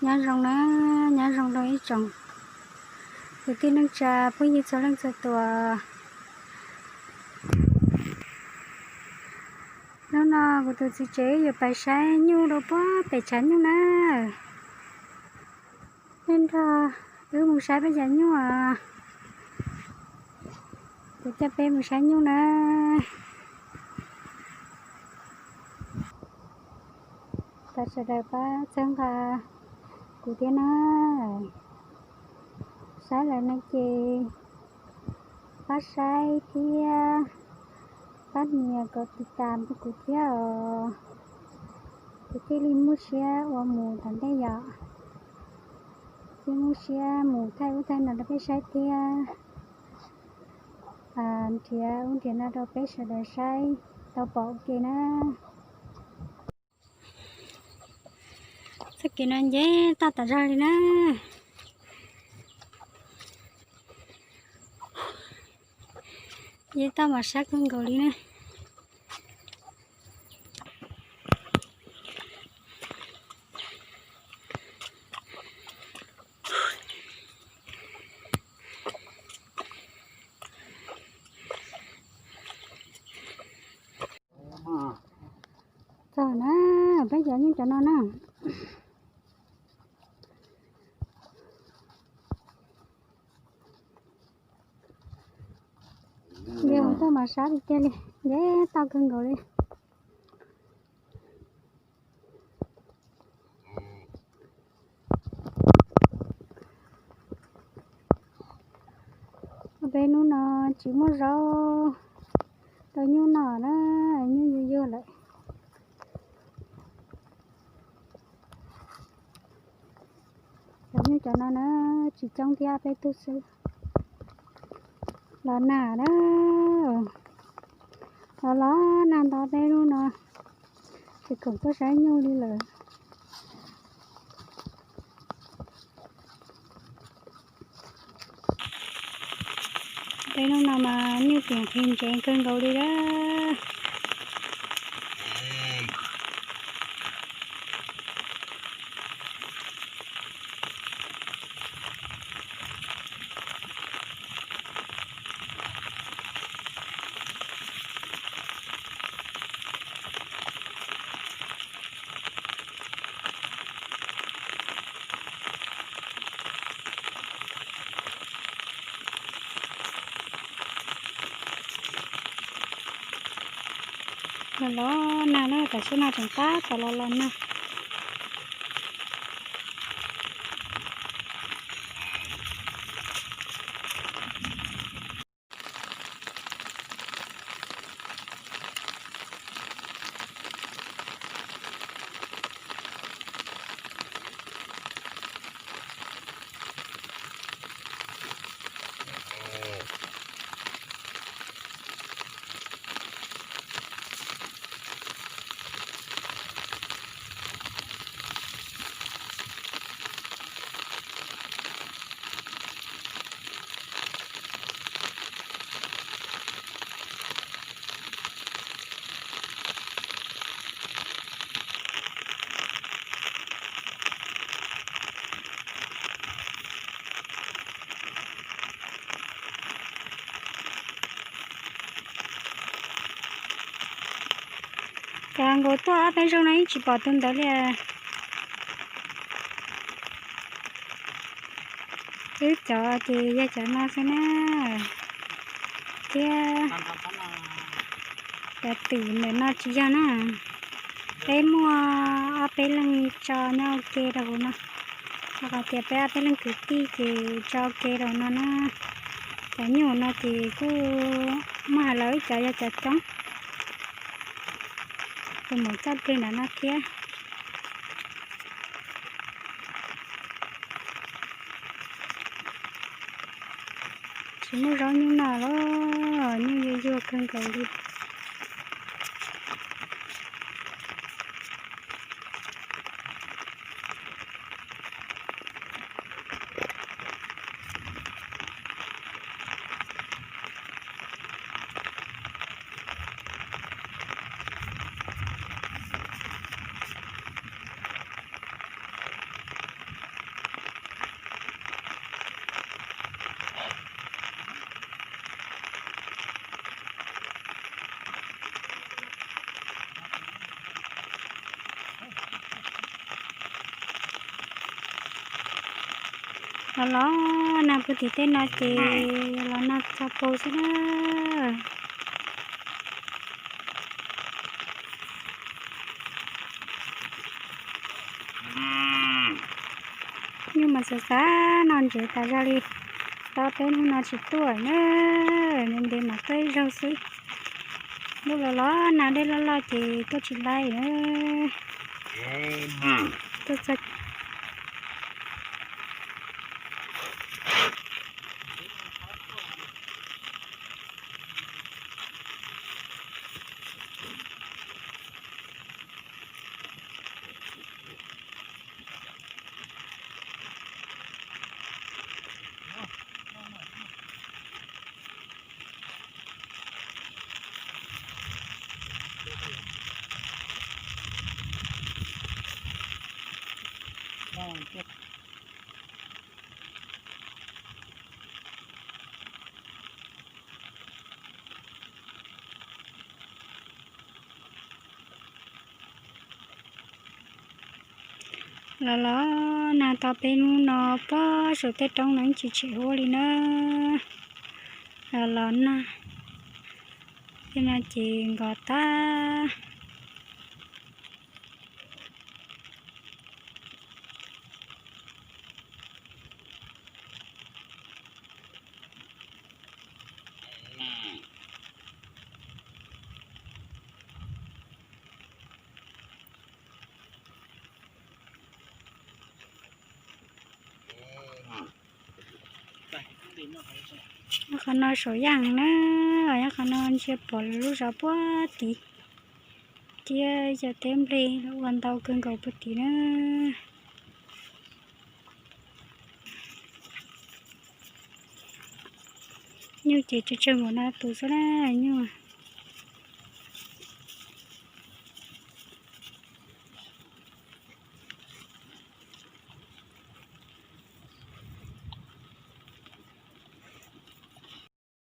Nyob zoo na, nyob zoo rau ib tsoom kwv tij neej tsa phooj ywg txhua leej txhua tus. Hnub no kuv tus txiv tsev yuav pais saib nyuj rau puag pem tshav nyuj na. Peb nrog wb mus saib peb cov nyuj os. Kuv coj peb mus saib nyuj na. Thov sawv daws pab txhawb nqa kuv thiab na. Saib lawm no ces pab saib thiab pab nias kom tiv tas rau kuv thiab os. Kuv thiaj li muaj siab ua mus tom ntej yom. Thiaj muaj siab mus thaij ub thaij no rau peb saib thiab nrhiav ub nrhiav no rau peb sawv daws saib tau pom ua ke na. Txoj kev no nceb toj tas zog li na. Nceb toj mas sab kawg nkaus li na. Txog na, peb cov nyuj cov no na. Yog toj mas sab tiag tiag li, nceb toj kawg nkaus li. Peb hnub no tsis muaj zaub rau nyuj noj na, nyuj yuag yuag lawm. Cov nyuj cov no na tsis coob thiab, peb tug xwb. Los nag na, los los nag nto peb hnub no tsis khoom tuaj saib nyuj li lawm. Peb hnub no mas nyuj tiam qis ntsev kawg nkaus li lawm. Los los nag na, tam sim no tseem tab tom los los nag. Cov nkaus tuaj ob peb zaug no yeej tsis pom tus ntawd li. Wb cov ces yog cov no xwb na, thiab cov twm ntawm no tsis yog na. Peb muaj ob peb leeg tso nyob ua ke rau hauv no, rau qhov tias peb ob peb leeg kwv tij ces tso ua ke rau hauv no na. Cov nyuj no ces kuj muaj hais los ib cov yog cov coob, kuj mus coj dlej nram no thiab. Tsis muaj zaub nyuj noj los nyuj yuag yuag kawg nkaus li. Los los nag puag tim tej no ces los nag txog pag xwb na. Nyuj mas xav xav noj ntses tas zog li. Tau peb hnub no tsis tuaj na, ntev ntev mas tuaj ib zaug xwb. Ntuj los los nag dej loj loj ces tuaj tsis laib na. Tuaj txog Los los nag tau peb hnub no pob saum tej roob no tsis tshua huab li na. Los los nag, tej no ces nkos tag. Nyob qhov no saum yaj na, nyob qhov no ntsia pom lub zos puag tid, thiab cov teb nplej ua ntau kawg nkaus puag tid na. Nyuj ces tsawg tsawg npaum no tus xwb na, nyuj.